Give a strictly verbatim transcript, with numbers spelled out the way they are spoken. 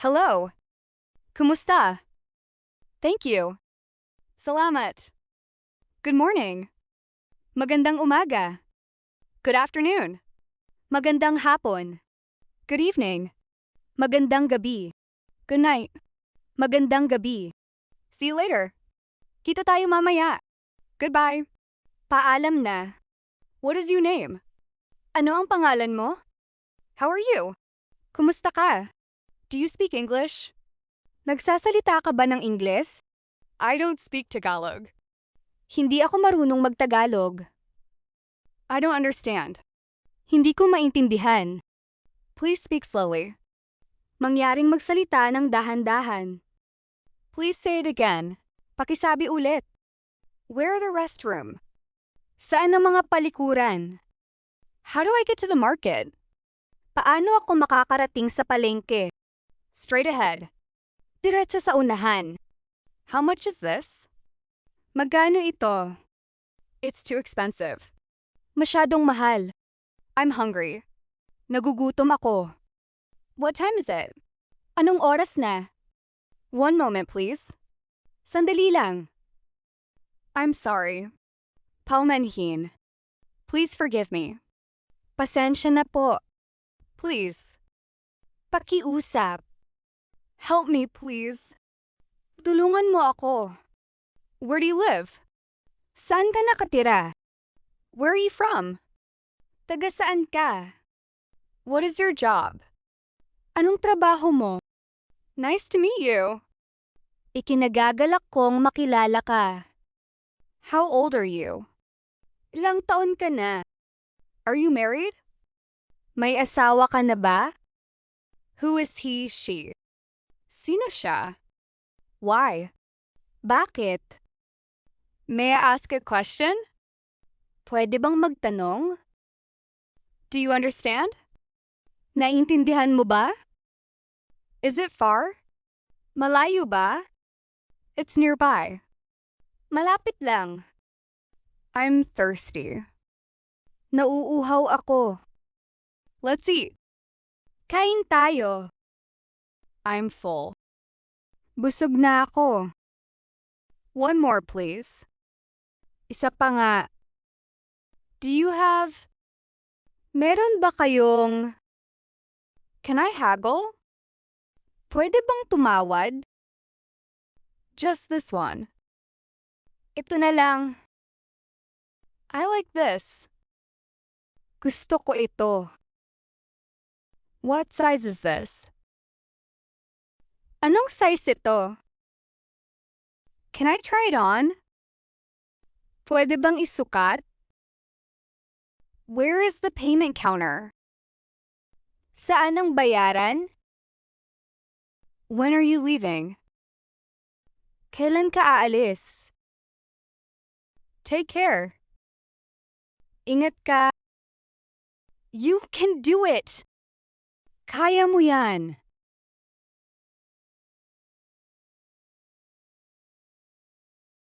Hello. Kumusta? Thank you. Salamat. Good morning. Magandang umaga. Good afternoon. Magandang hapon. Good evening. Magandang gabi. Good night. Magandang gabi. See you later. Kita tayo mamaya. Goodbye. Paalam na. What is your name? Ano ang pangalan mo? How are you? Kumusta ka? Do you speak English? Nagsasalita ka ba ng Ingles? I don't speak Tagalog. Hindi ako marunong magtagalog. I don't understand. Hindi ko maintindihan. Please speak slowly. Mangyaring magsalita ng dahan-dahan. Please say it again. Pakisabi ulit. Where are the restroom? Saan ang mga palikuran? How do I get to the market? Paano ako makakarating sa palengke? Straight ahead. Diretso sa unahan. How much is this? Magkano ito? It's too expensive. Masyadong mahal. I'm hungry. Nagugutom ako. What time is it? Anong oras na? One moment, please. Sandali lang. I'm sorry. Paumanhin. Please forgive me. Pasensya na po. Please. Pakiusap. Help me, please. Tulungan mo ako. Where do you live? Saan ka nakatira? Where are you from? Taga saan ka? What is your job? Anong trabaho mo? Nice to meet you. Ikinagagalak kong makilala ka. How old are you? Ilang taon ka na? Are you married? May asawa ka na ba? Who is he, she? Sino siya? Why? Bakit? May I ask a question? Pwede bang magtanong? Do you understand? Naiintindihan mo ba? Is it far? Malayo ba? It's nearby. Malapit lang. I'm thirsty. Nauuhaw ako. Let's eat. Kain tayo. I'm full. Busog na ako. One more, please. Isa pa nga. Do you have, meron ba kayong, can I haggle? Pwede bang tumawad? Just this one. Ito na lang. I like this. Gusto ko ito. What size is this? Anong size ito? Can I try it on? Pwede bang isukat? Where is the payment counter? Saan ang bayaran? When are you leaving? Kailan ka aalis? Take care. Ingat ka. You can do it! Kaya mo yan!